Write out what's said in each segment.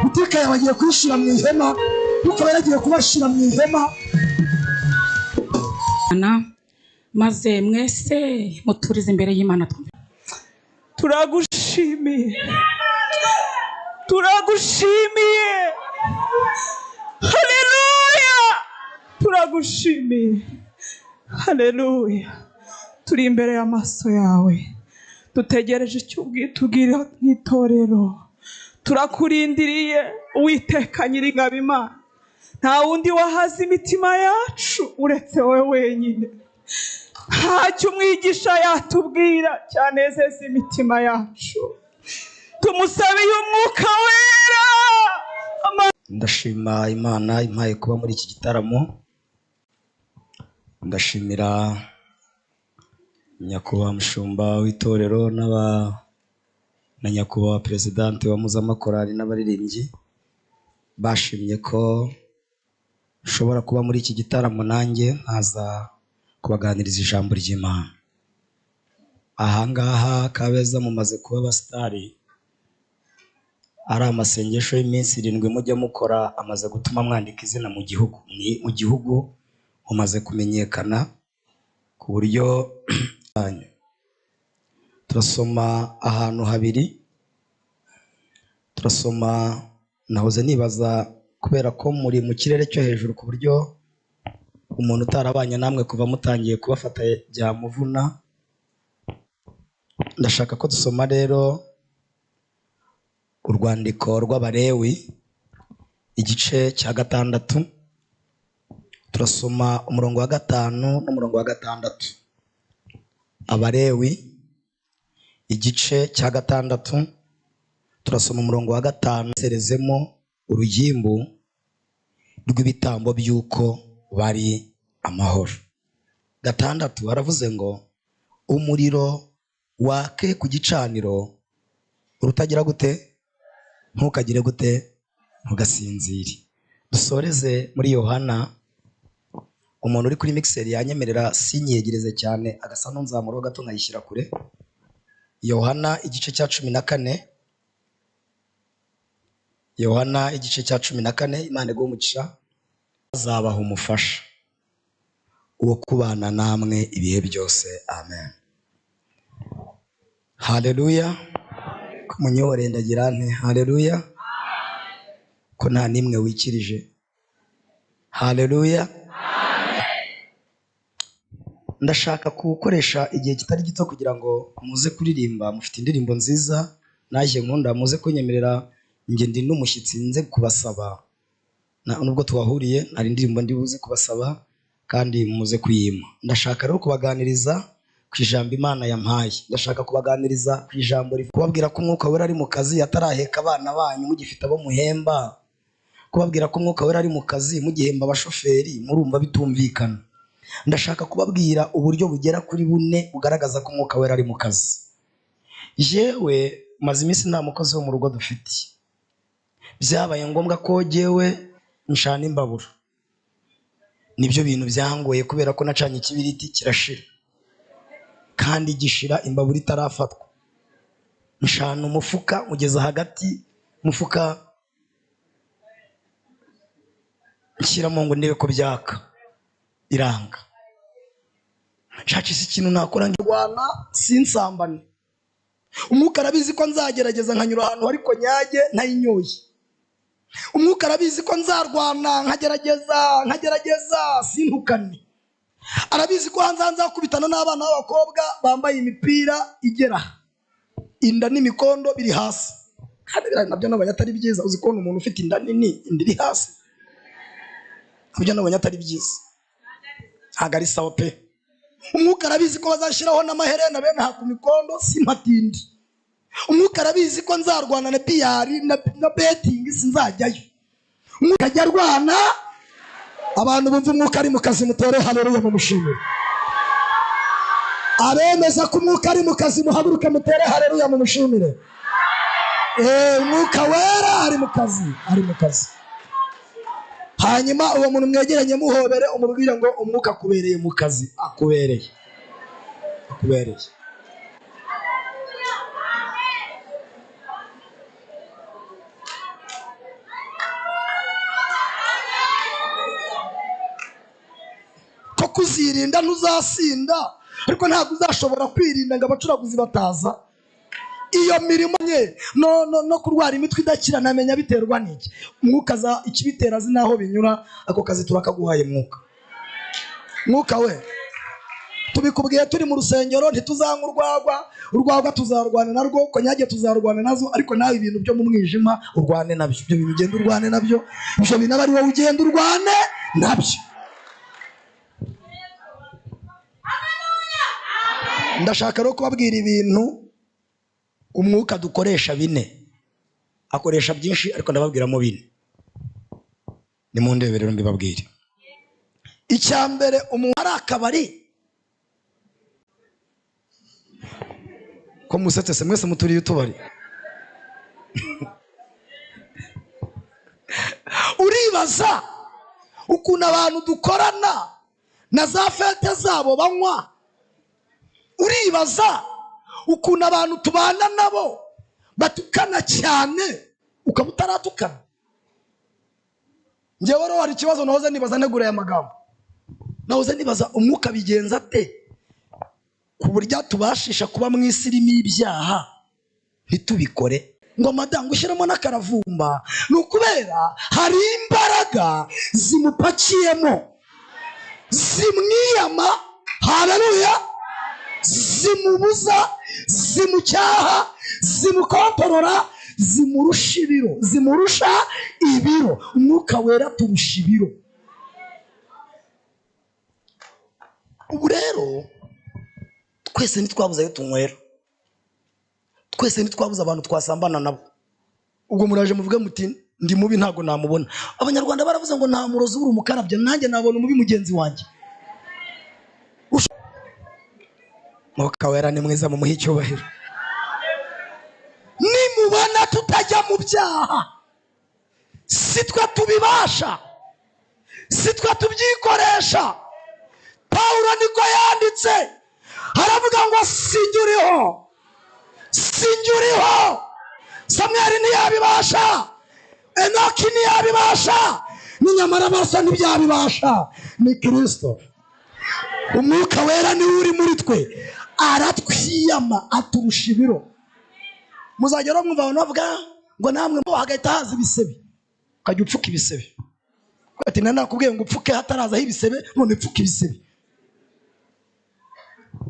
Butike yawe agiye kuyishyira mu ihema, kuko yaragiye kubashyira mu ihema. Maze mwese muturize imbere y'Imana. Turagushimiye, turagushimiye, haleluya, turagushimiye, haleluya. Turi imbere y'amaso yawe, dutegereje icyo ubwitubwira nk'itorero. Turakurindiriye Uwiteka Nyiringabo Imana, nta wundi wahaza imitima yacu uretse wowe wenyine. Ntacyo umwigisha yatubwira cyanezeza imitima yacu. Tumusabiye umwuka wera. Ndashima Imana impaye kuba muri iki gitaramo. Ndashimira nyakubahwa mushumba w'itorero na nyakubahwa perezidante wa Muzamakorali n'abaririmbyi bashimye ko nshobora kuba muri iki gitaramo, nanjye nkaza kubaganiriza ijambo ry'Imana. Ahangaha Kabeza mumaze kuba abasitari, ari amasengesho y'iminsi 7 mujya mukora amaze gutuma mwandika izina mu gihugu. Mu gihugu mumaze kumenyekana ku buryo turasoma ahantu habiri. Turasoma, nahoze nibaza kubera ko muri mu kirere cyo hejuru ku buryo umuntu utarabanye namwe kuva mutangiye kubafata byamuvuna. Ndashaka ko dusoma rero urwandiko rw'Abalewi igice cya 6, turasoma umurongo wa 5 n'umurongo wa 6. Abalewi igice cya 6, turasoma umurongo wa 5. Serezemo urugimbu rw'ibitambo by'uko bari amahoro. 6 aravuze ngo umuriro wake ku gicaniro urutagira gute, ntukagire gute, ntugasinzire. Dusoreze muri Yohana. Umuntu uri kuri mixer yanyemerera sinyegereze cyane, agasa n'unzamura gato nkayishyira kure. Yohana igice cya 14, Yohana igice cya 14. Imana iguhe umugisha. Azabaha umufasha wo kubana namwe ibihe byose. Amen. Haleluya. Kumunyore ndagira nte haleluya, ko nta nimwe wikirije. Haleluya. Ndashaka gukoresha igihe kitari gito kugira ngo muze kuririmba. Mufite indirimbo nziza naje nkunda, muze kunyemerera nge ndi n'umushyitsi nze kubasaba. Nubwo twahuriye hari indirimbo ndi buze kubasaba kandi muze kuyima. Ndashaka rero kubaganiriza ku ijambo Imana yampaye. Ndashaka kubaganiriza ku ijambo kubabwira ko umwuka wera ari mu kazi ataraheka abana banyu mugifite abo muhemba, kubabwira ko umwuka wera ari mu kazi mugihemba abashoferi, murumva bitumvikana. Ndashaka kubabwira uburyo bugera kuri 4 bugaragaza ko umwuka wera ari mu kazi. Jewe maze iminsi nta mukozi wo mu rugo dufite, byabaye ngombwa ko jewe nshana imbabura. Nibyo bintu byangoye kubera ko nacanye ikibiriti kirashira, kandi gishira imbabura itarafatwa. Nshana umufuka ugeza hagati, umufuka nshyiramo ngo ndebe ko byaka, iranga. Nshakisha ikintu nakora ndwana sinsambane. Umwuka arabizi ko nzagerageza nkanyura ahantu ariko nyage ntayinyoye. Umwuka arabizi ko nzarwana nkagerageza sintukane. Arabizi ko hanze nzakubitana n'abana b'abakobwa bambaye imipira igera inda n'imikondo biri hasi. Kandi biriya nabyo nabonye atari byiza. Uzi kubona umuntu ufite inda nini inda iri hasi, nabyo nabonye atari byiza, ntabwo ari sawa pe. Umwuka arabizi ko bazashyiraho n'amaherena bene aha ku mikondo simpatinde. Umwuka arabizi ko nzarwana na biyari na betingi sinzajyayo. Umwuka ajya arwana. Abantu bumva umwuka ari mu kazi mutere haleluya mumushimire. Abemeza ko umwuka ari mu kazi muhaguruke mutere haleluya mumushimire. Umwuka wera ari mu kazi, ari mu kazi. Hanyuma uwo muntu mwegeranye muhobere umubwire ngo umwuka akubereye mu kazi, akubereye, akubereye. Kuzirinda ntuzasinda, ariko ntabwo uzashobora kwirinda ngo abacuraguzi bataza. Iyo mirimo nye no kurwara imitwe idakira namenya biterwa n'iki. Umwuka za ikibitera azi naho binyura. Ako kazi turakaguhaye mwuka. Mwuka we, tubikubwiye turi mu rusengero, ntituzanywa urwagwa, urwagwa tuzarwana narwo, konyage tuzarwana nazo, ariko nawe ibintu byo mu mwijima urwane nabyo. Ibyo bintu ugenda urwane nabyo, ibyo bintu aba ari wowe ugenda urwane nabyo. Ndashaka rero kubabwira ibintu umwuka dukoresha bine. Akoresha byinshi ariko ndababwiramo bine. Nimundebe rero mbibabwire. Icya mbere, umuntu ari akabari ko musetse se mwese muturiye utubari. Uribaza ukuntu abantu dukorana na za fete zabo banywa. Uribaza ukuntu abantu tubana nabo batukana cyane ukaba utaratukana. Njyewe rero hari ikibazo nahoze nibaza ntegura aya magambo. Nahoze nibaza umwuka bigenza ate ku buryo tubashisha kuba mu isi irimo ibyaha ntitubikore. Ngo madamu ushyiremo n'akaravumba, ni ukubera hari imbaraga zimupakiyemo zimwiyama, haleluya, zimubuza, zimucyaha, zimukontorora, zimurusha ibiro, zimurusha ibiro. Umwuka wera turusha ibiro. Ubu rero twese ntitwabuze ayo tunywera, twese ntitwabuze abantu twasambana nabo. Ubwo muraje muvuge muti ndi mubi ntago namubona. Abanyarwanda baravuze ngo nta murozi uri umukarabya, nanjye nabona umubi mugenzi wanjye. Mwuka wera ni mwiza, mumuhe icyubahiro. Nimubona tutajya mu byaha, si twe tubibasha, si twe tubyikoresha. Pawulo niko yanditse, aravuga ngo sinjye uriho, sinjye uriho. Samweli ntiyabibasha, Enoki ntiyabibasha, ni nyamara basa ntibyabibasha, ni Kristo. Umwuka wera niwe uri muri twe, aratwiyama, aturusha ibiro. Muzagera mwumva abantu bavuga ngo namwe mo hagahita haza ibisebe, ukajya upfuka ibisebe. Ati nakubwiye ngo upfuke hatarazaho ibisebe, none upfuka ibisebe.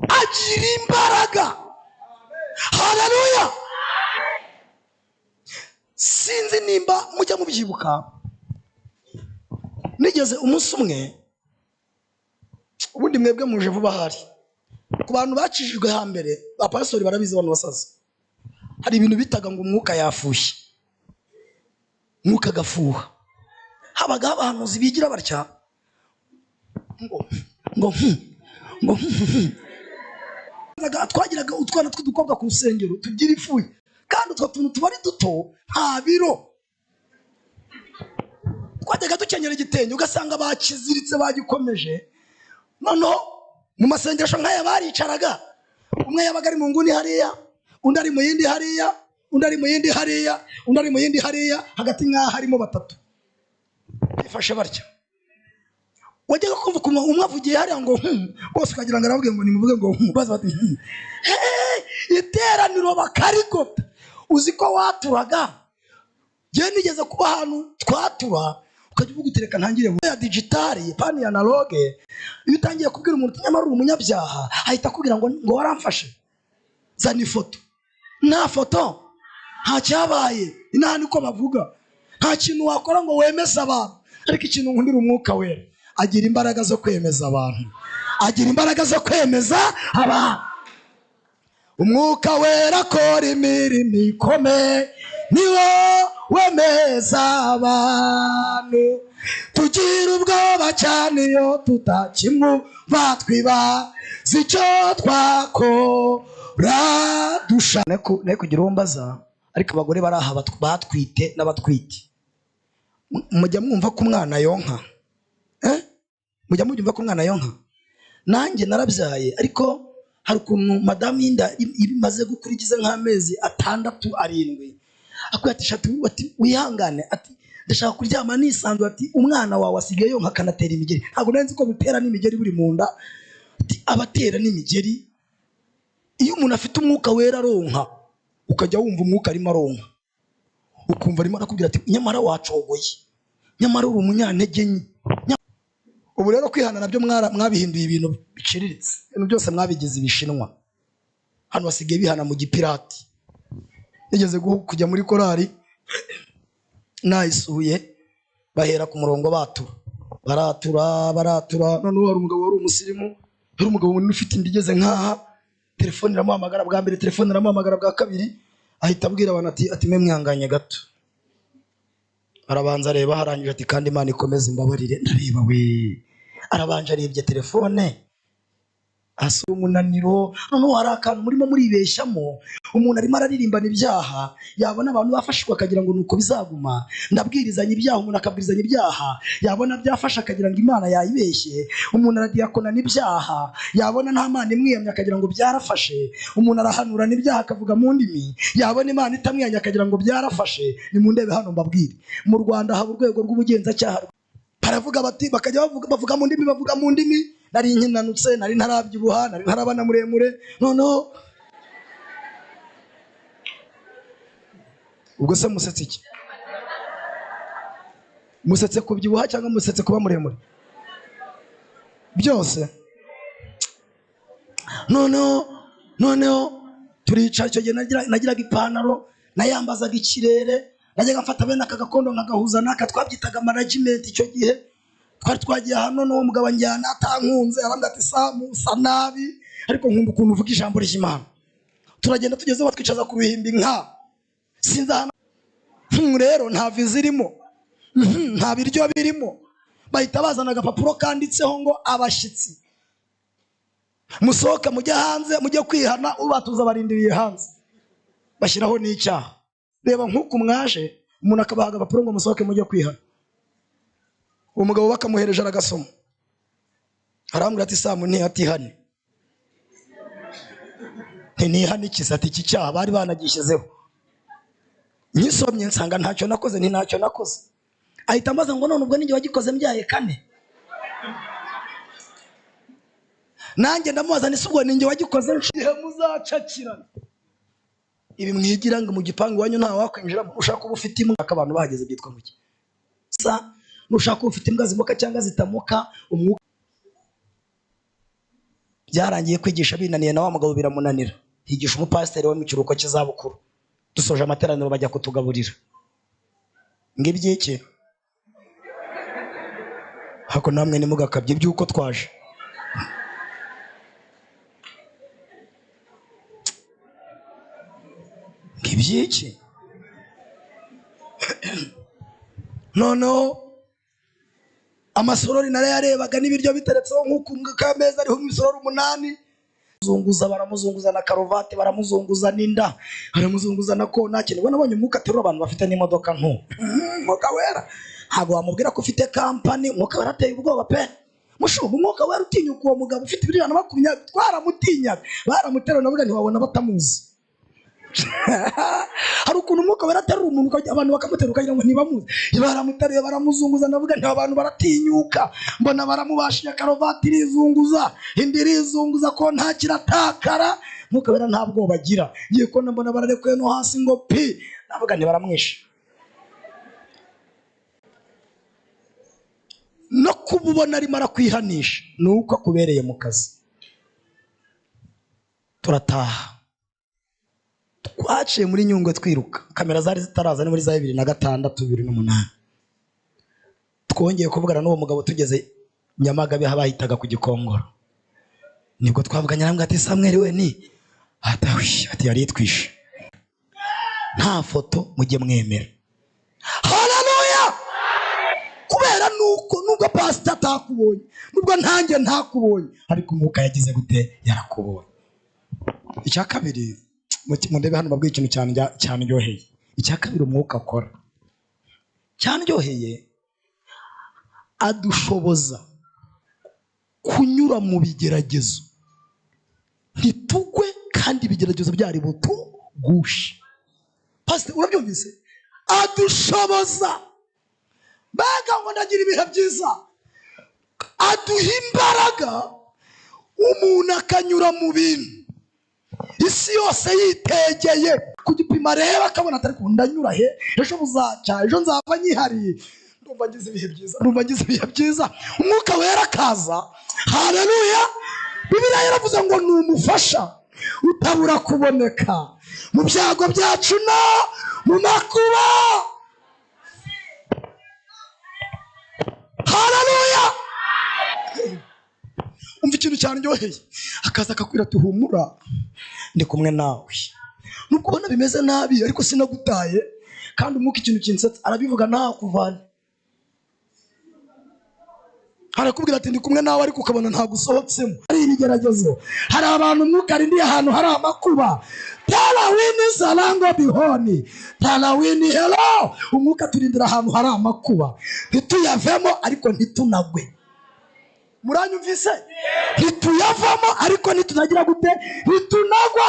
Agira imbaraga, haleluya. Sinzi nimba mujya mubyibuka, nigeze umunsi umwe, ubundi mwebwe muje vuba hari ku bantu bakijijwe hambere, abapastori barabizi, abantu basaza, hari ibintu bitaga ngo umwuka yafushye, umwuka agafuha. Habaga abahanuzi bigira batya ngo ngo ngo twagiraga utwana tw'udukobwa ku rusengero tugira ifuye, kandi utwo tuntu tuba ari duto, nta biro. Twajyaga dukenyera igitenge ugasanga bakiziritse bagikomeje. Noneho mu masengesho nk'aya baricaraga, umwe yabaga ari mu nguni hariya, undi ari mu yindi hariya, undi ari mu yindi hariya, undi ari mu yindi hariya, hagati nk'aho harimo batatu bifashe batya. Wajyaga kumva ukuntu umwe avugiye hariya ngo bose ukagira ngo aravuge ngo nimuvuge ngo baza bati iteraniro bakarigota. Uzi ko waturaga? Njye nigeze kuba ahantu twatura, ukajya uvuga uti reka ntangire ya digitali pani ya analogue. Iyo utangiye kubwira umuntu nyamara uri umunyabyaha, ahita akubwira ngo ngo waramfashe, zana ifoto. Nta foto, nta cyabaye, inaha niko bavuga. Nta kintu wakora ngo wemeze abantu, ariko ikintu nkundira umwuka wera, agira imbaraga zo kwemeza abantu, agira imbaraga zo kwemeza abantu. Umwuka wera akora imirimo ikomeye, niwo wemeza abantu. Tugira ubwoba cyane iyo tutakimwumva, twibaza icyo twakora dusha. Ne kugira uwo mbaza, ariko abagore bari aha batwite n'abatwite, mujya mwumva ko umwana yonka? Mujya mubyumva ko umwana yonka? Nanjye narabyaye, ariko hari ukuntu madamu y'inda imaze gukura igize nk'amezi 6 7, akwiye ati shati, ati wihangane, ati Ndashaka kuryama nisanzuye. Ati umwana wawe asigaye yonka akanatera imigeri. Ntabwo nari nzi ko bitera n'imigeri buri mu nda. Ati abatera n'imigeri. Iyo umuntu afite umwuka wera aronka, ukajya wumva umwuka arimo aronka, ukumva arimo arakubwira ati nyamara wacogoye, nyamara uri umunyantege nke. Ubu rero kwihana nabyo mwabihinduye ibintu biciriritse, ibintu byose mwabigize ibishinwa. Hano basigaye bihana mu gipirati. Nigeze kujya muri korari nayisuye, bahera ku murongo batura, baratura baratura. Noneho hari umugabo wari umusirimu, hari umugabo munini ufite inda igeze nk'aha. Telefone iramuhamagara bwa mbere, telefone iramuhamagara bwa kabiri, ahita abwira abantu ati mwe mwihanganye gato. Arabanza areba, harangije ati kandi Imana ikomeze imbabarire. Ndareba we, arabanje arebye telefone, asura umunaniro. Noneho hari akantu murimo muribeshyamo, umuntu arimo araririmbana ibyaha, yabona abantu bafashwe akagira ngo nuko bizaguma. Ndabwirizanya ibyaha, umuntu akabwirizanya ibyaha, yabona byafashe akagira ngo Imana yayibeshye. Umuntu aradiyakonana ibyaha, yabona nta Mana imwiyamye akagira ngo byarafashe. Umuntu arahanurana ibyaha akavuga mu ndimi, yabona Imana itamwiyamye akagira ngo byarafashe. Nimundebe hano mbabwire, mu Rwanda haba urwego rw'ubugenzacyaha. Baravuga bati, bakajya bavuga mu ndimi, bavuga mu ndimi. Nari nkinanutse, nari ntarabyibuha, nari ntarabana muremure. Noneho ubwo se musetse iki? Musetse kubyibuha cyangwa musetse kuba muremure? Byose. Noneho turicara. Icyo gihe nagiraga ipantaro, nayambazaga ikirere, najyaga mfata bene aka gakondo nkagahuza n'aka, twabyitaga management icyo gihe. Twari twagiye hano n'uwo mugabo anjyana atankunze, arambwira ati Samu usa nabi, ariko nkunda ukuntu uvuga ijambo ry'Imana. Turagenda tugezeho batwicaza ku ruhimbi nka sinzi ahantu rero nta viza irimo, nta biryo birimo. Bahita bazana agapapuro kanditseho ngo abashyitsi musohoke mujye hanze mujye kwihana, ubatuza barindiriye hanze, bashyiraho n'icyaha. Reba nk'uku mwaje, umuntu akabaha agapapuro ngo musohoke mujye kwihana. Uwo mugabo bakamuhereje aragasoma, arambwira ati Samu ntiyatihane. Ntihanikize ati iki cyaha bari banagishyizeho. Nkisomye nsanga ntacyo nakoze, nti ntacyo nakoze. Ahita ambaza ngo none ubwo ninjye wagikoze mbyaye kane? Nanjye ndamubaza nti ubwo ninjye wagikoze nshihe muzacakirana. Ibi mwigira ngo mu gipangu iwanyu nta wakwinjiramo, ushaka kuba ufite imbwa. Abantu bahageze byitwa muki? Sa nushaka kuba ufite imbwa zimoka cyangwa zitamoka, umwuka byarangiye kwigisha binaniye na wa mugabo biramunanira. Higisha umupasiteri wo mu kiruhuko cy'izabukuru. Dusoje amateraniro bajya kutugaburira. Ngibyiki hako namwe nimugakabye iby'uko twaje. Ngibyiki noneho amasorori narayarebaga n'ibiryo biteretseho nk'uku kameza ariho imisorori 8. Zunguza baramuzunguza na karuvati, baramuzunguza n'inda, baramuzunguza na kona. Nibwo nabonye umwuka aterura abantu bafite n'imodoka nto. Umwuka wera ntabwo wamubwira ko ufite kampani, umwuka wera ateye ubwoba pe. Mushumba, umwuka wera utinyuka uwo mugabo ufite ibiro 120, twaramutinyaga, baramuterura navuga ntiwabona batamuzi. Hari ukuntu umwuka wera aterura umuntu abantu bakamuterura ukagira ngo ntibamuzi. Baramuteruye baramuzunguza, navuga nti abantu baratinyuka. Mbona baramubashije, karuvati irizunguza, indi irizunguza, ko nta kiratakara. Umwuka wera nta bwoba agira. Ngiye kubona mbona bararekuye no hasi ngo pi, navuga nti baramwishe. No kububona arimo arakwihanisha ni uko akubereye mu kazi. Turataha, twaciye muri Nyungwe twiruka, kamera zari zitaraza, ni muri za 2006 2008. Twongeye kuvugana n'uwo mugabo tugeze Nyamagabe aho bahitaga ku Gikongoro. Nibwo twavuganye arambwira ati Samuel we ni atawi, ati yari yitwishe. Nta foto mujye mwemera. Haleluya! Kubera nuko nubwo pastor atakubonye, nubwo ntanjye ntakubonye, ariko umwuka yagize gute? Yarakubonye. Icya kabiri, mundebe hano babwiye ikintu cyanryoheye. Icya kabiri umwuka akora cyanryoheye, adushoboza kunyura mu bigeragezo ntitugwe, kandi ibigeragezo byari butugushe. Pastor urabyumvise? Adushoboza Mbega ngo ndagira ibihe byiza. Aduha imbaraga umuntu akanyura mu bintu isi yose yitegeye ku gipimo, areba akabona atari ku ndanyura he, ejo buzacya, ejo nzava nyihariye, ndumva ngize ibihe byiza, ndumva ngize ibihe byiza. Umwuka wera akaza. Haleluya! Bibiliya yaravuze ngo ni umufasha utabura kuboneka mu byago byacu no mu makuba. Haleluya! Umva ikintu cyaryoheye, akaza akakwira ati humura ndi kumwe nawe, nubwo ubona bimeze nabi ariko sinagutaye. Kandi umwuka ikintu kinsetsa arabivuga ntakuvane, arakubwira ati ndi kumwe nawe ariko ukabona ntagusohotsemo. Hari ibigeragezo, hari abantu umwuka arindiye ahantu hari amakuba. Tarawini sarango bihoni tarawini hero, umwuka turindira ahantu hari amakuba, ntituyavemo ariko ntitunagwe. Muranyumvise? Ntituyavamo ariko ntitunagira gute? Ntitunagwa.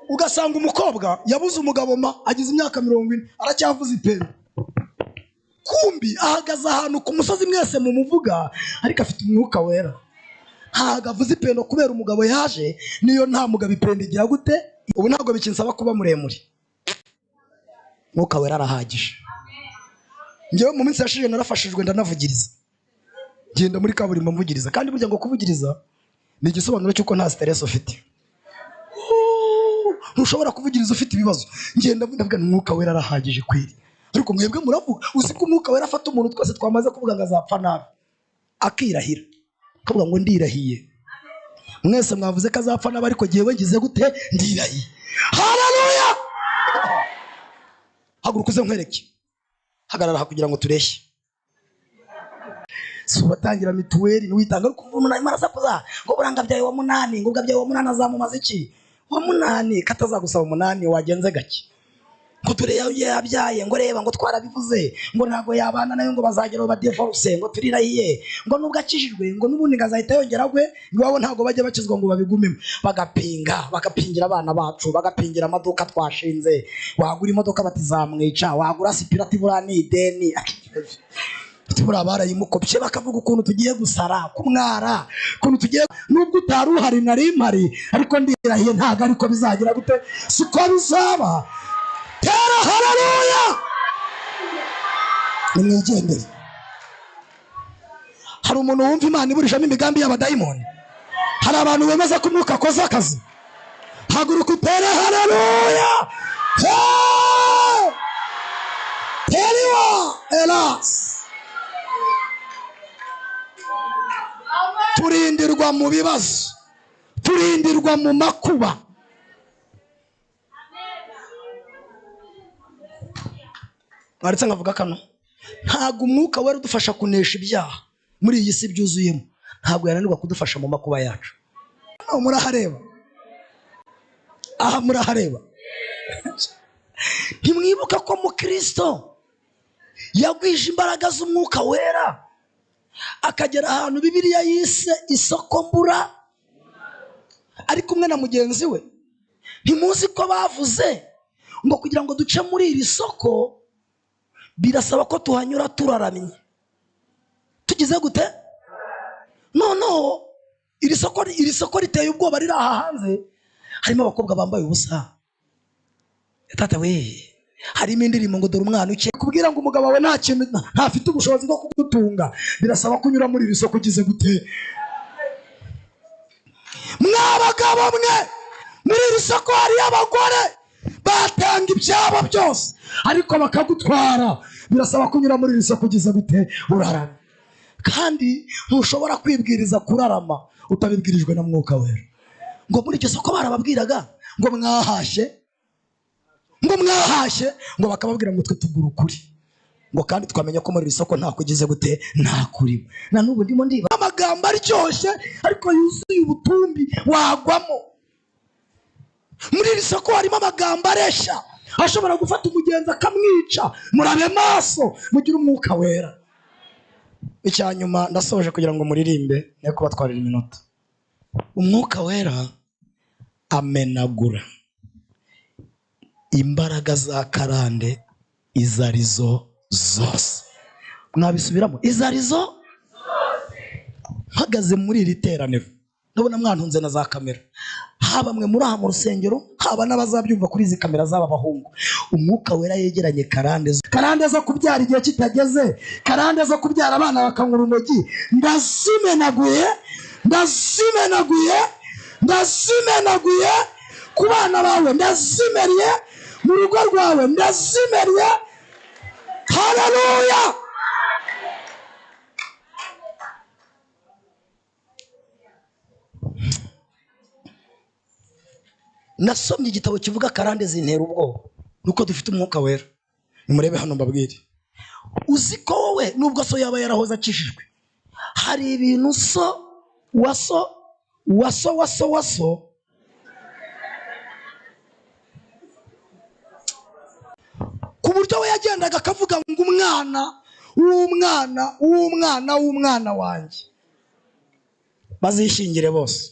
Ugasanga umukobwa yabuze umugabo ma agize imyaka 40 aracyavuza ipembe, kumbi ahagaze ahantu ku musozi mwese mumuvuga, ariko afite umwuka wera. Ntabwo avuze ipendo kubera umugabo yaje, niyo nta mugabo ipendo igira gute? Ubu ntabwo bikinsaba kuba muremure, umwuka wera arahagije. Njyewe mu minsi yashize narafashijwe ndanavugiriza, ngenda muri kaburimbo mvugiriza. Kandi burya ngo kuvugiriza ni igisobanuro cy'uko nta stress ufite. Ntushobora kuvugiriza ufite ibibazo. Ngenda ndavuga ni umwuka wera arahagije kweri. Ariko mwebwe muravuga, uzi ko umwuka wera afata umuntu twese twamaze kuvuga ngo azapfa nabi, akirahira akavuga ngo ndirahiye. Mwese mwavuze ko azapfa nabi ariko jyewe ngize gute? Ndirahiye. Haleluya! Haguruka uze nkwereke. Hagarara kugira ngo tureshye. Si ubatangira mituweli niwitanga ariko umuntu arimo arasakuza ngo buranga byawe wa munani, ngo byawe wa munani azamumaza iki? Wa munani katazagusaba umunani wagenze gake. Ngo dore yabyaye, ngo reba ngo twarabivuze, ngo ntago yabana nayo, ngo bazagera badivorce, ngo turirahiye, ngo nubwo akijijwe ngo n'ubundi ngazahita yongera gwe, iwabo ntago bajya bakizwa ngo babigumemo. Bagapinga, bagapingira abana bacu, bagapingira amaduka twashinze. Wagura imodoka batizamwica, wagura sipirati buriya ni ideni, tubura barayimukopye, bakavuga ukuntu tugiye gusara kumwara, ukuntu tugiye, nubwo utari uhari nari mpari ariko ndirahiye ntago ariko bizagira gute, siko bizaba. Tera haleluya! Nimwigendere. Hari umuntu wumva Imana iburishamo imigambi y'abadayimoni? Hari abantu bemeza ko umwuka akoze akazi? Haguruka utere haleluya! Teriwa elas. Turindirwa mu bibazo, turindirwa mu makuba. Mwaretse nkavuga kano, ntabwo umwuka wera udufasha kunesha ibyaha muri iyi si byuzuyemo, ntabwo yananirwa kudufasha mu makuba yacu. Hano murahareba, aha murahareba. Ntimwibuka ko mu Kristo yagwije imbaraga z'umwuka wera akagera ahantu Bibiliya yise isoko mbura ari kumwe na mugenzi we? Ntimuzi ko bavuze ngo kugira ngo duce muri iri soko birasaba ko tuhanyura turaramye. Tugize gute? Noneho iri soko riteye ubwoba riri aha hanze, harimo abakobwa bambaye ubusa. Tata we, harimo indirimbo ngo dore umwana uke kubwira ngo umugabo wawe nta kintu, ntafite ubushobozi bwo kugutunga, birasaba kunyura muri iri soko ugize gute? Mwabagabo mwe, muri iri soko hari abagore batanga ibyabo byose ariko bakagutwara, birasaba kunyura muri iri soko ugize gute? Urarama. Kandi ntushobora kwibwiriza kurarama utabibwirijwe na mwuka wera. Ngo muri iryo soko barababwiraga ngo mwahashye, ngo mwahashye, ngo bakababwira ngo twe tugura ukuri, ngo kandi twamenye ko muri iri soko nta kugize gute, nta kuri. Na n'ubu ndimo ndiba amagambo aryoshye ariko yuzuye ubutumbi wagwamo. Muri iri soko harimo amagambo aresha ashobora gufata umugenzi akamwica. Murabe maso mugire umwuka wera. Icyanyuma ndasoje kugira ngo muririmbe ne kubatwarira iminota. Umwuka wera amenagura Imbaraga za karande izo arizo zose. Mwabisubiramo, izo arizo. Mpagaze muri iri teraniro ndabona mwantunze na za kamera, haba mwe muri aha mu rusengero, haba n'abazabyumva kuri izi kamera z'aba bahungu. Umwuka wera yegeranye karande, karande zo kubyara igihe kitageze, karande zo kubyara abana bakanywa urumogi. Ndazimenaguye, ndazimenaguye, ndazimenaguye ku bana bawe, ndazimeriye mu rugo rwawe, ndazimeriye. Haleluya! Nasomye igitabo kivuga karande zintera ubwoba, nuko dufite umwuka wera. Nimurebe hano mbabwire. Uzi ko wowe nubwo so yaba yarahoze akishijwe, hari ibintu so wa so wa so wa so wa so ku buryo we yagendaga akavuga ngo umwana w'umwana w'umwana w'umwana wanjye bazishingire bose.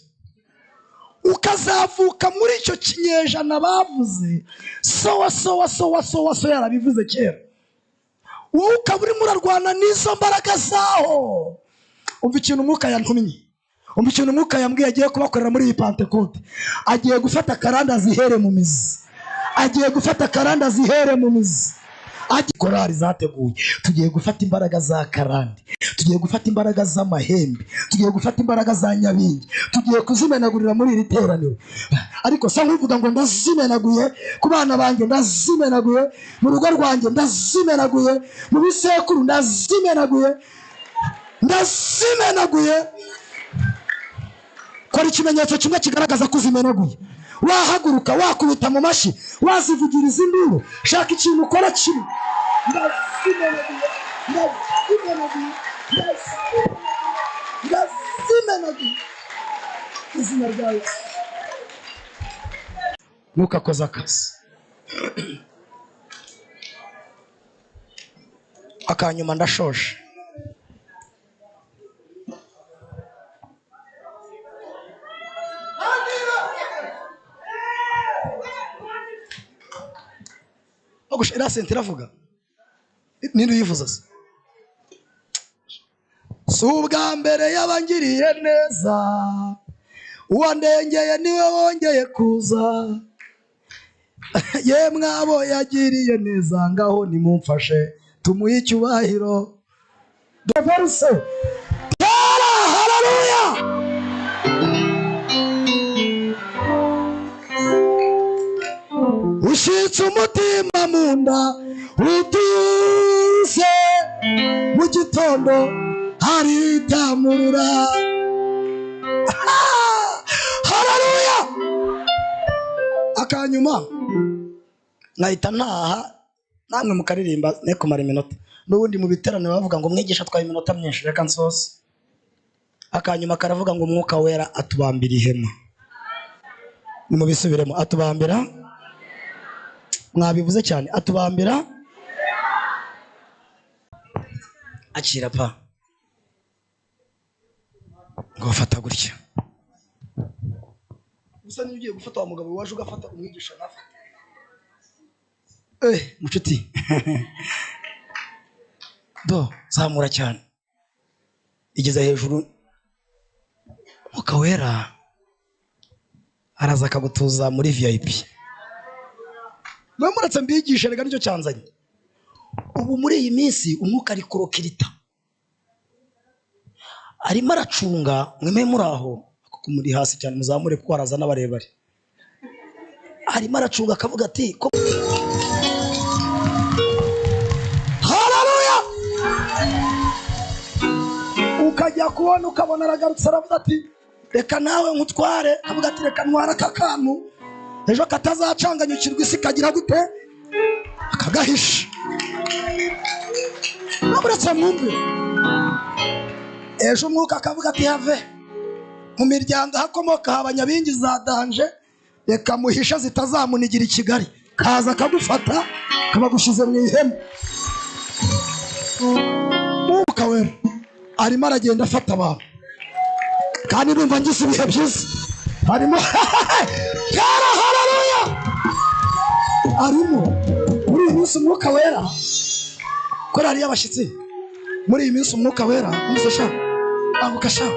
Ukazavuka muri icyo kinyejana bavuze so wa so wa so wa so wa so yarabivuze kera, wowe ukaba urimo urarwana n'izo mbaraga zaho. Umva ikintu umwuka yantumye, umva ikintu umwuka yambwiye agiye kubakorera muri iyi Pantekote. Agiye gufata karande azihere mu mizi, agiye gufata karande azihere mu mizi. Korali zateguye, tugiye gufata imbaraga za karande, tugiye gufata imbaraga z'amahembe, tugiye gufata imbaraga za nyabingi, tugiye kuzimenagurira muri iri teraniro. Ariko sa nkuvuga ngo ndazimenaguye ku bana banjye, ndazimenaguye mu rugo rwanjye, ndazimenaguye mu bisekuru, ndazimenaguye, ndazimenaguye. Kora ikimenyetso kimwe kigaragaza ko uzimenaguye. Wahaguruka, wakubita mu mashyi, wazivugiriza induru, shaka ikintu ukora kimwe. Ndazimenaguye, ndazimenaguye, ndazimenaguye izina rya Yesu. Ntukakoze akazi. Akanyuma ndashoje. Iriya senti iravuga, ninde uyivuza se? Si ubwa mbere yabangiriye neza, uwandengeye niwe wongeye kuza. Yemwe abo yagiriye neza, ngaho nimumfashe tumuhe icyubahiro. Verse tera, haleluya! Ushyitse umutima mu nda utuze, mu gitondo haritamurura. Haleluya! Akanyuma nahita ntaha, namwe mukaririmba ne kumara iminota. N'ubundi mu biterane bavuga ngo mwigisha atwaye iminota myinshi, reka nsoze. Akanyuma karavuga ngo umwuka wera atubambira ihema. Nimubisubiremo, atubambira. Mwabivuze cyane, atubambira. Akira pa ngo fata gutya. Gusa niba ugiye gufata wa mugabo waje ugafata umwigisha nafata. Mucuti do zamura cyane, igeze hejuru. Umwuka wera araza akagutuza muri VIP. Muretse mbigishe, rega nicyo cyanzanye. Ubu muri iyi minsi umwuka ari kurokirita, arimo aracunga. Mweme muri aho kuko muri hasi cyane, muzamure kuko araza n'abarebare. Arimo aracunga akavuga ati haleluya! Ukajya kubona ukabona aragarutse, aravuga ati reka nawe nkutware. Akavuga ati reka ntware aka kantu ejo katazacanganyukirwa isi kagira gute, akagahisha. Muretse mwumve. Ejo umwuka akavuga ati have mu miryango hakomoka abanyabingi za danje, reka muhisha zitazamunigira i Kigali. Kaza akagufata kabagushyize mu ihema. Umwuka wera arimo aragenda afata abantu, kandi numva ngize ibihe byiza. Harimo haleluya! Arimo muri iyi minsi Umwuka Wera, korali y'abashyitsi, muri iyi minsi Umwuka Wera umusasha banguka sha,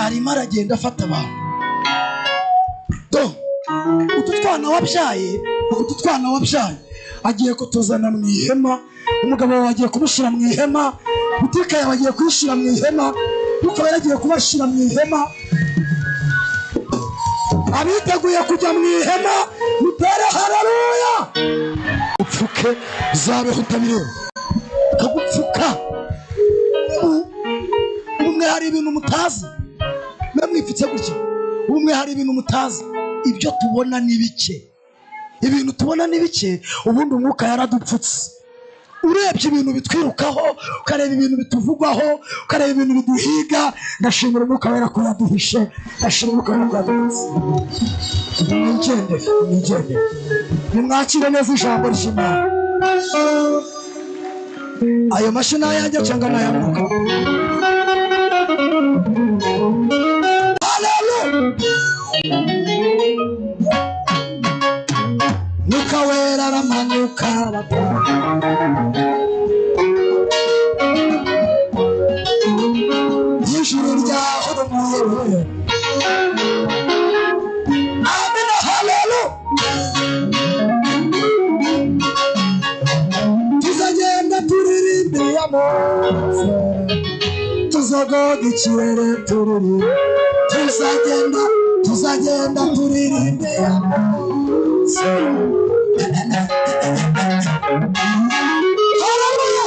arimo aragenda afata abantu. Do utu twana wabyaye, utu twana wabyaye agiye kutuzana mu ihema, umugabo wawe agiye kumushyira mu ihema, butike yawe agiye kuyishyira mu ihema, Umwuka Wera agiye kubashyira mu ihema. Abiteguye kujya mu ihema mutere haleluya. Upfuke uzabeho utabireba, akagupfuka. Ubumwe hari ibintu mutazi, mwe mwipfutse gutya. Ubumwe hari ibintu mutazi, ibyo tubona ni bike, ibintu tubona ni bike. Ubundi Umwuka yaradupfutse. Urebye ibintu bitwirukaho, ukareba ibintu bituvugwaho, ukareba ibintu biduhiga, ndashimira Umwuka Wera ko yaduhishe, ndashimira Umwuka Wera ko yadupfutse. Mwigendere, mwigendere, nimwakire neza ijambo ry'Imana. Ayo mashyi ni ayanjye cyangwa ni aya Mwuka? Haleluya! Mwuka Wera aramanuka ijuru ryahuruye. Amina, haleluya. Tuzagenda turirimbira Mose, tuzagoga ikirere turirimbira, tuzagenda, tuzagenda turirimbira Mose. Haleluya.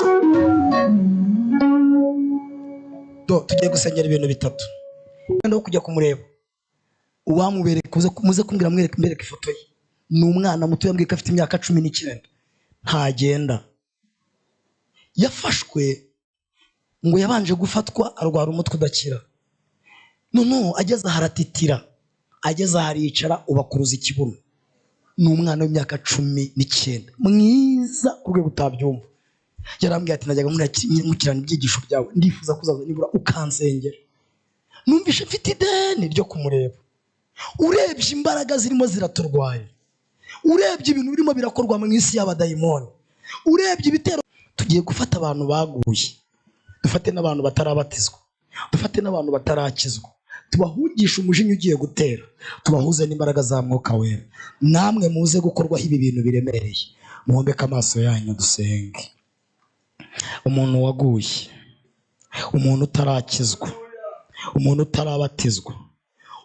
Do tugiye gusengera ibintu bitatu. Wenda kujya kumureba, uwamubereka muze kumbwira, mwereke, mbereke ifoto ye. Ni umwana muto, yambwiye ko afite imyaka 19, ntagenda. Yafashwe ngo yabanje gufatwa arwara umutwe udakira, noneho ageze aha aratitira, ageze aha aricara, ubakuruza ikibuno. Ni umwana w'imyaka 19, mwiza ku rwego utabyumva. Yarambwiye ati najyaga nkurikirana ibyigisho byawe, ndifuza kuzaza nibura ukansengera. Numvishe mfite ideni ryo kumureba. Urebye imbaraga zirimo ziraturwanya, urebye ibintu birimo birakorwa mu isi y'abadayimoni, urebye ibitero. Tugiye gufata abantu baguye, dufate n'abantu batarabatizwa, dufate n'abantu batarakizwa, tubahungishe umujinya ugiye gutera, tubahuze n'imbaraga za Mwuka Wera. Namwe muze gukorwaho ibi bintu biremereye. Muhombeke amaso yanyu dusenge. Umuntu waguye, umuntu utarakizwa, umuntu utarabatizwa,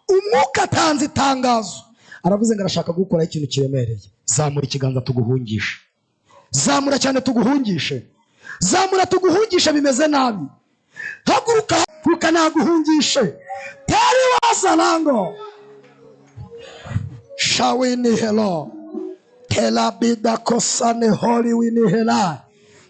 Umwuka atanze itangazo, aravuze ngo arashaka gukora ikintu kiremereye. Zamura ikiganza tuguhungishe, zamura cyane tuguhungishe, zamura tuguhungishe, bimeze nabi. Haguruka, haguruka naguhungishe. Tari wasalango shawini helo telabida kosane holi wini hela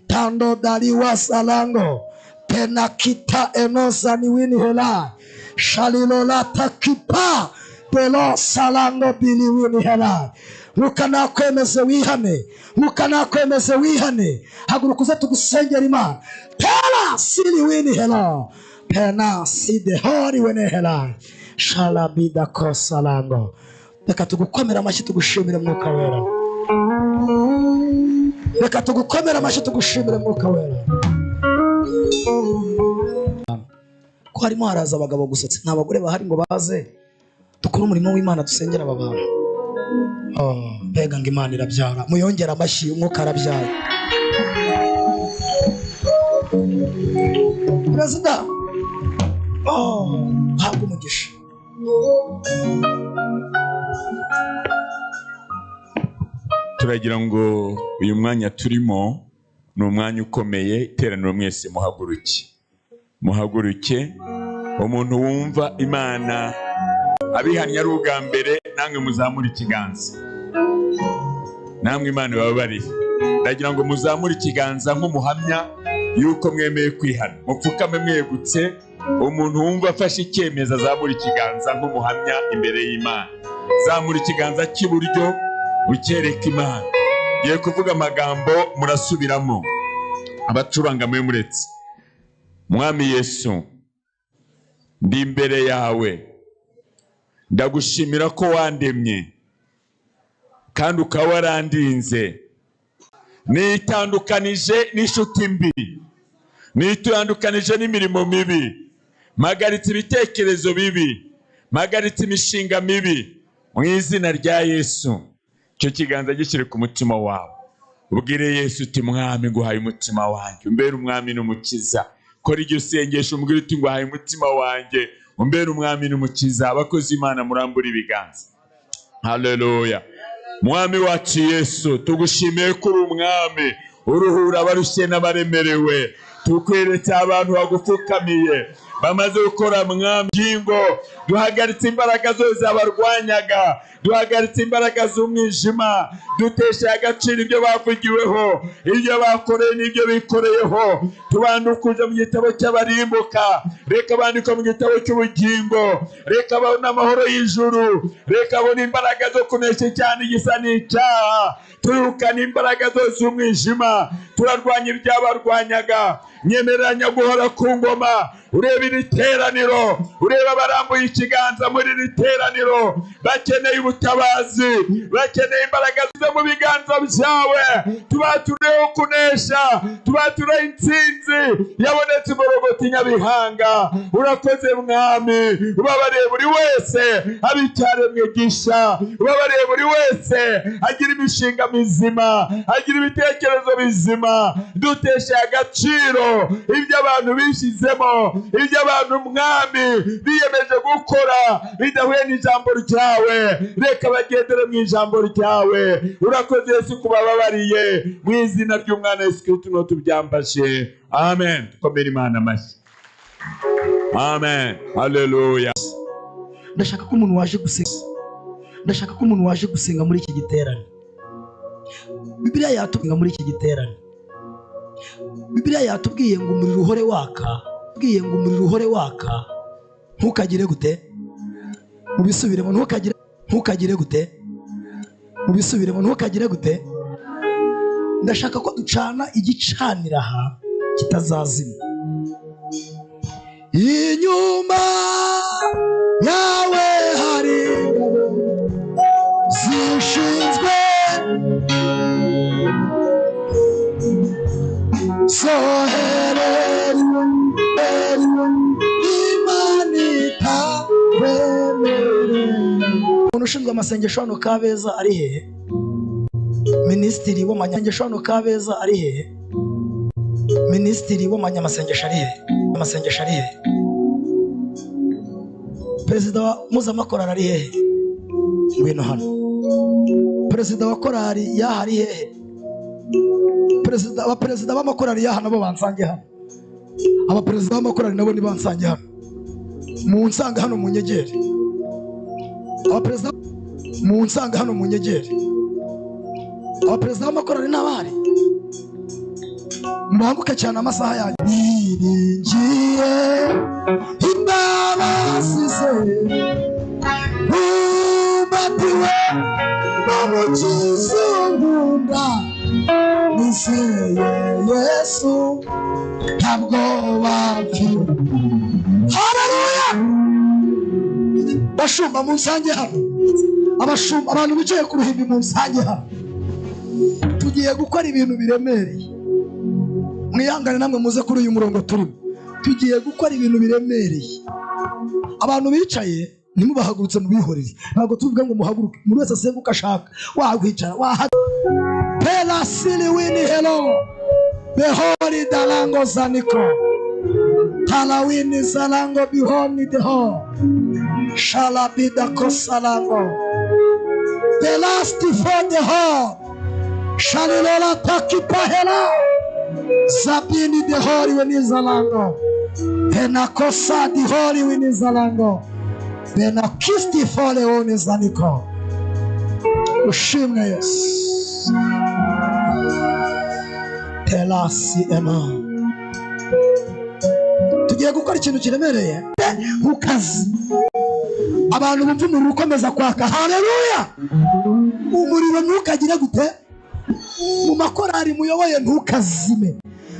tando dali wasalango penakita enosani wini hela shalilola takipa pelo salango bili wini hela. Mwuka nakwemeze wihane, Mwuka nakwemeze wihane. Haguruka uze tugusengera Imana. Pela sili wini hela pena side hori wene hela shalabida kosalango. Reka tugukomera amashyi tugushimire Mwuka Wera. Reka tugukomera amashyi tugushimire Mwuka Wera. Ko harimo haraza abagabo gusa, nta bagore bahari ngo baze dukore umurimo w'Imana, dusengera aba bantu. Oh, mbega ngo Imana irabyara. Muyongera amashyi, Umwuka arabyara. Perezida, oh, habwa umugisha. Turagira ngo uyu mwanya turimo ni umwanya ukomeye. Iteraniro mwese muhaguruke, muhaguruke. Umuntu wumva Imana abihannye ari ubwa mbere, namwe muzamure ikiganza, namwe Imana ibababarire. Ndagira ngo muzamure ikiganza nk'umuhamya yuko mwemeye kwihana, mupfukame mwegutse. Umuntu wumva afashe icyemezo azamura ikiganza nk'umuhamya imbere y'Imana. Zamura ikiganza cy'iburyo ucyereka Imana. Ngiye kuvuga amagambo murasubiramo, abacuranga mwe muretse. Mwami Yesu, ndi imbere yawe, ndagushimira ko wandemye, kandi ukaba warandinze. Nitandukanije n'inshuti mbi, nitandukanije n'imirimo mibi, mpagaritse ibitekerezo bibi, mpagaritse imishinga mibi mu izina rya Yesu. Icyo kiganza gishyire ku mutima wawe, ubwire Yesu uti mwami nguhaye umutima wanjye, umbere umwami n'umukiza. Kora iryo sengesho umbwire uti nguhaye umutima wanjye, umbere umwami n'umukiza. Abakozi Imana murambura ibiganza. Haleluya. Mwami wacu Yesu, tugushimiye ko uri umwami uruhura abarushye n'abaremerewe. Tukweretse abantu bagupfukamiye bamaze gukora mwami ngingo. Duhagaritse imbaraga zose zabarwanyaga, duhagaritse imbaraga z'umwijima, dutesha agaciro ibyo bavugiweho, ibyo bakoreye n'ibyo bikoreyeho. Tubandukuje mu gitabo cy'abarimbuka, reka bandikwe mu gitabo cy'ubugingo, reka babone amahoro y'ijuru, reka babone imbaraga zo kunesha cyane igisa n'icyaha. Turukana imbaraga zose z'umwijima, turarwanya ibyabarwanyaga. Nyemeranya guhora ku ngoma, ureba iri teraniro, ureba abarambuye ikiganza muri iri teraniro, bakeneye ubutabazi, bakeneye imbaraga zo mu biganza byawe. Tubatureho kunesha, tubatureho intsinzi yabonetse i Nyabihanga. Urakoze mwami, ubabariye buri wese abicyaremwe gisha, ubabariye buri wese agira imishinga mizima, agira ibitekerezo bizima. Duteshe agaciro ibyo abantu bishyizemo, ibyo abantu mwami biyemeje gukora bidahuye n'ijambo ryawe, reka bagendere mu ijambo ryawe. Urakoze Yesu kubababariye, mu izina ry'umwana Yesu Kristo no tubyambashe. Amen. Tukomere Imana amashyi. Amen. Haleluya. Ndashaka ko umuntu waje gusenga, ndashaka ko umuntu waje gusenga muri iki giterane, Bibiliya yatubwiye muri iki giterane, Bibiliya yatubwiye ngo umuriro uhore waka, bwiye ngo umuriro uhore waka, ntukagire gute, mubisubiremo, ntukagire gute, mubisubiremo, ntukagire gute. Ndashaka ko ducana igicanira aha kitazazima. Inyuma yawe hari ingabo zishinzwe soherezwa Imana itakwemerera. Umuntu ushinzwe amasengesho hano Kabeza ari hehe? Minisitiri w'amasengesho hano Kabeza ari hehe? Minisitiri w'amanyamasengesho ari hehe? Amasengesho ari hehe? Perezida wa mpuzamakorali ari hehe? Ngwino hano. Perezida wa korali yaha ari hehe? Abaperezida b'amakorali yaha nabo bansange hano. Abaperezida b'amakorali nabo nibansange hano. Munsanga hano mu nyegere. Abaperezida munsanga hano mu nyegere. Abaperezida b'amakorali n'abari mubanguke cyane amasaha yanyu. Niringiye imbabazi ze, bumbatiwe n'umukiza unkunda, nizeye Yesu ntabwo bapfa. Haleluya! Bashumba munsange hano, abashumba, abantu bicaye ku ruhimbi munsange hano. Tugiye gukora ibintu biremereye. Mwihangane namwe muze kuri uyu murongo turimo. Tugiye gukora ibintu biremereye. Abantu bicaye ntimubahagurutse mubihorere. Ntabwo tuvuga ngo muhaguruke, umuntu wese asenga uko ashaka. Wahwicara, Pela sili wini helo behori dalango zaniko talawini zalango bihoni deho shalabida kosalango belasti fodeho shalilola takipahela zabini dehori wenizalango benakosa dihori wenizalango benakisti fole wonizaniko. Ushimwe Yesu. Telasi ema. Tugiye gukora ikintu kiremereye ntukazi. Abantu bumva umuriro ukomeza kwaka. Haleluya! Umuriro ntukagire gute? Mu makorali muyoboye ntukazime,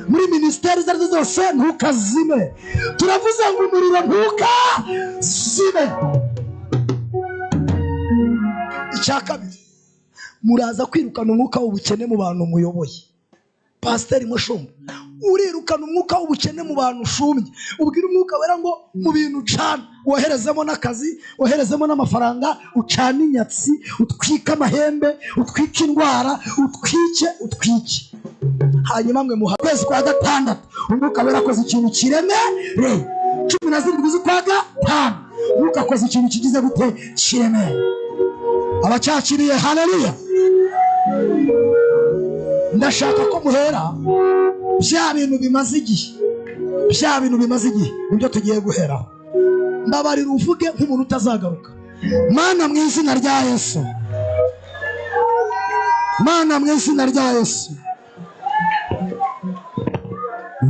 muri minisiteri izo arizo zose ntukazime. Turavuze ngo umuriro ntukazime. Icya kabiri, Muraza kwirukana umwuka w'ubukene mu bantu muyoboye. Pasiteri Mushumba, urirukana umwuka w'ubukene mu bantu ushumye. Ubwira umwuka wera ngo mu bintu ucana, woherezemo n'akazi, woherezemo n'amafaranga, ucane inyatsi, utwike amahembe, utwike indwara, utwike, utwike. Hanyuma mwe muha kwezi kwa gatandatu umwuka wera akoze ikintu kiremereye. 17 z'ukwa gatanu umwuka akoze ikintu kigize gute? Kiremereye. Abacyakiriye haleluya. Ndashaka ko muhera bya bintu bimaze igihe, bya bintu bimaze igihe nibyo tugiye guheraho. Mbabarira uvuge nk'umuntu utazagaruka. Mana mu izina rya Yesu, Mana mu izina rya Yesu.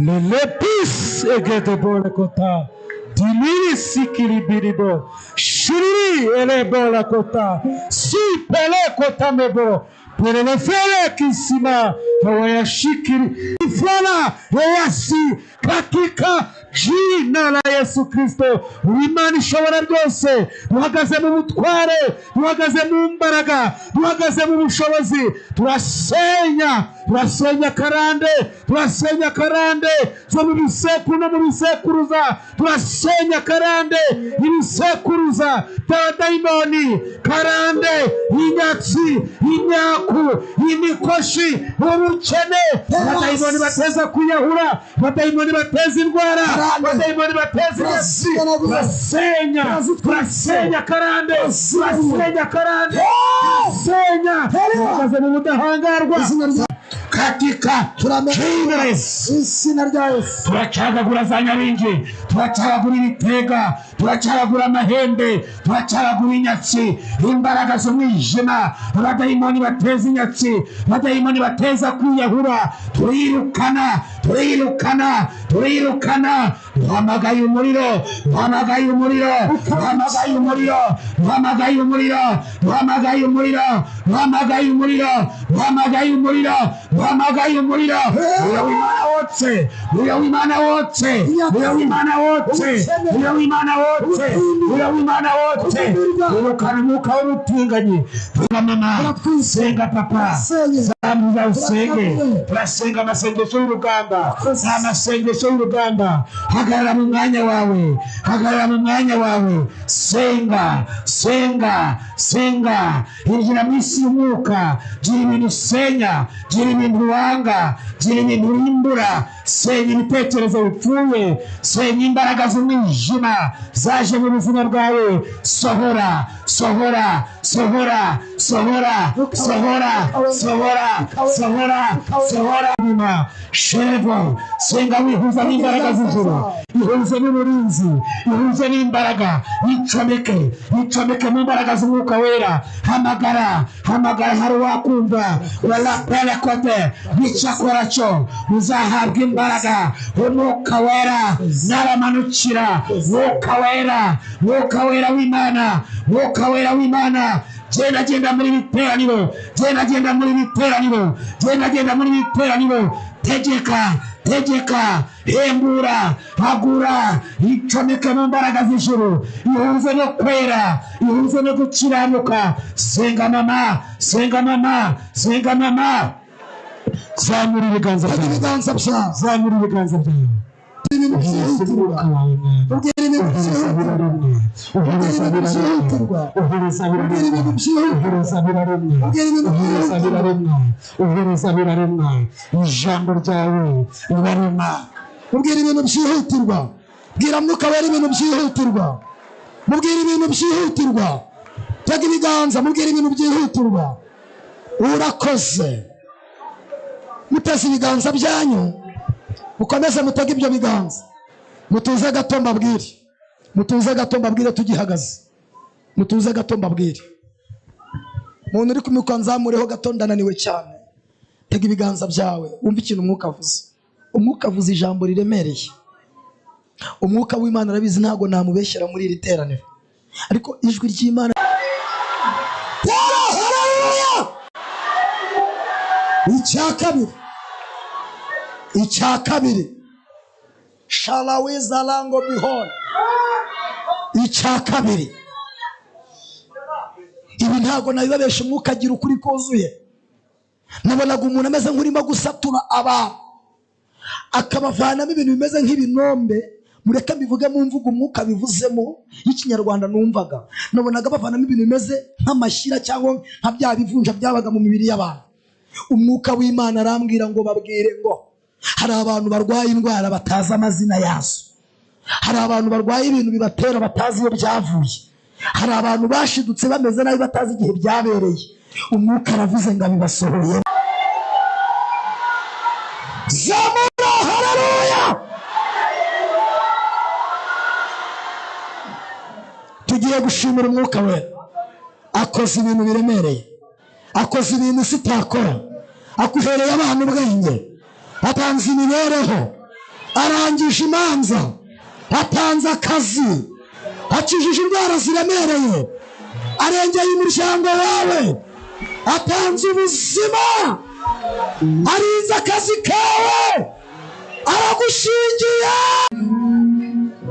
Lelepis egedebole kota dimiri sikiribiribo shiriri elebola kota sipele kota mebo perelefele kisima hawayashikiri ifala hawasi katika jina la Yesu Kristo. Imana ishobora byose, duhagaze mu butware, duhagaze mu mbaraga, duhagaze mu bushobozi. Turasenya, turasenya karande, turasenya karande zo mu bisekuru no mu bisekuruza, turasenya karande ibisekuruza by'abadayimoni, karande inyatsi, imyaku, imikoshi, ubukene. Abadayimoni bateza kwiyahura, abadayimoni bateza indwara, abadayimoni bateza inyatsi. Turasenya, turasenya karande, turasenya karande, turasenya. Duhagaze mu budahangarwa katika jina la Yesu. Izina rya Yesu. Turacagagura za nyaringi, turacagagura ibitega, turacagagura amahembe, turacagagura inyatsi, imbaraga z'umwijima, abadayimoni bateza inyatsi, abadayimoni bateza kwiyahura. Turirukana, turirukana, turirukana. Duhamagaye umuriro, duhamagaye umuriro, duhamagaye umuriro, duhamagaye umuriro, duhamagaye umuriro, duhamagaye umuriro, duhamagaye umuriro, duhamagaye umuriro. Umuriro w'Imana wotse, umuriro w'Imana wotse, umuriro w'Imana wotse, umuriro w'Imana wotse, umuriro w'Imana wotse. Wirukana umwuka w'ubutinganyi. Senga mama, senga papa, zamuza usenge. Turasenga amasengesho y'urugamba, amasengesho y'urugamba. Hagarara mu mwanya wawe, hagarara mu mwanya wawe. Senga, senga, senga. Injira mu isi y'umwuka. Gira ibintu usenya, gira ibintu wanga, gira ibintu urimbura. Senya ibitekerezo bipfuye, senya imbaraga z'umwijima zaje mu buzima bwawe. Sohora, sohora, sohora, sohora, sohora, sohora, sohora, sohora. Shevo, senga wihuza n'imbaraga z'ijuru, ihuze n'uburinzi, ihuze n'imbaraga. Icomeke, icomeke mu mbaraga z'umwuka wera. Hamagara, hamagara, hari uwakumva. Wala kote nicakora cyo uzahabwa imbaraga. Umwuka wera naramanukira. Mwuka wera, mwuka wera w'Imana, mwuka wera w'Imana. Genda genda muri biteraniro, genda genda muri biteraniro, genda genda muri biteraniro. Tegeka, tegeka, hembura, hagura. Icomeke mu mbaraga z'ijuru, ihuze no kwera, ihuze no gukiranuka. Senga mama, senga mama, senga mama. Zamura ibiganza byawe, ibiganza byawe, zamura ibiganza byawe. Ibintu byihutirwa, ubwira ibintu byihutirwa, ubwira ibintu byihutirwa, ubwira ibintu byihutirwa, ubwira ibintu byihutirwa. Biraremwa, ijambo ryawe rirarema. Ubwira ibintu byihutirwa, bwira mwuka wera ibintu byihutirwa, mubwira ibintu byihutirwa. Tega ibiganza, mubwira ibintu byihutirwa. Urakoze. Muteze ibiganza byanyu, mukomeze mutege ibyo biganza. Mutuze gato mbabwire, mutuze gato mbabwire tugihagaze, mutuze gato mbabwire. Umuntu uri kumikwa nzamureho gato, ndananiwe cyane. Tega ibiganza byawe wumve ikintu umwuka avuze. Umwuka avuze ijambo riremereye. Umwuka w'Imana arabizi, ntabwo namubeshyera muri iri teraniro, ariko ijwi ry'Imana. Icya kabiri, icya kabiri, shalawizalango bihora. Icya kabiri, Ibi ntabwo nabibabesha, umwuka agira ukuri kuzuye. Nabonaga umuntu ameze nk'urimo gusatura abantu, akabavanamo ibintu bimeze nk'ibinombe. Mureke mbivuge mu mvugo umwuka bivuzemo y'ikinyarwanda numvaga. Nabonaga bavanamo ibintu bimeze nk'amashyira cyangwa nka bya bivunja byabaga mu mibiri y'abantu. Umwuka w'Imana arambwira ngo babwire ngo hari abantu barwaye indwara batazi amazina yazo, hari abantu barwaye ibintu bibatera batazi iyo byavuye, hari abantu bashidutse bameze nabi batazi igihe byabereye. Umwuka aravuze ngo abibasohoye. Zamura haleluya! Tugiye gushimira umwuka wera. Akoze ibintu biremereye, akoze ibintu isi itakora, akuhereye abana ubwenge, atanze imibereho, arangije imanza, atanze akazi, akijije indwara ziremereye, arengeye umuryango wawe, atanze ubuzima, arinze akazi kawe, aragushingiye.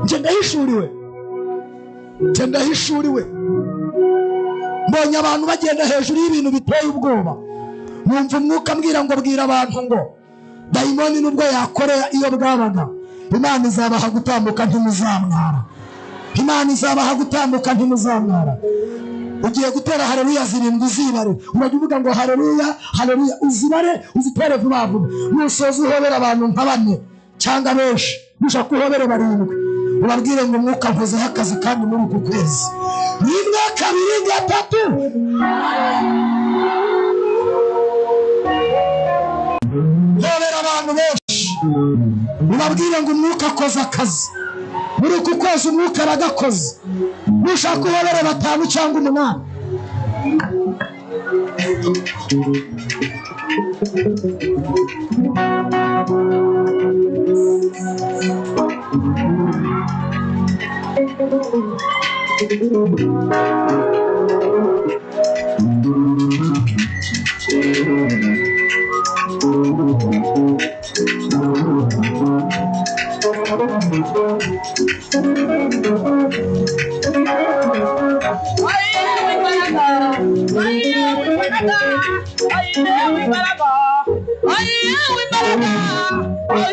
Njye ndahishuriwe, njye ndahishuriwe. Mbonye abantu bagenda hejuru y'ibintu biteye ubwoba. Numva umwuka ambwira ngo bwira abantu ngo dayimoni nubwo yakorera iyo bwabaga, Imana izabaha gutambuka ntimuzamwara. Imana izabaha gutambuka ntimuzamwara. Ugiye gutera haleluya zirindwi uzibare, urajya uvuga ngo haleluya haleluya, uzibare uzitere vuba vuba. Nusoza uhobera abantu nka bane cyangwa benshi, nushaka uhobere barindwi, ubabwire ngo umwuka nkozeho akazi kandi muri uku kwezi. 1, 2, 3. Hobera abantu benshi, ubabwire ngo umwuka akoze akazi muri uku kwezi, umwuka aragakoze. Nushaka uhobere 5 cyangwa 8.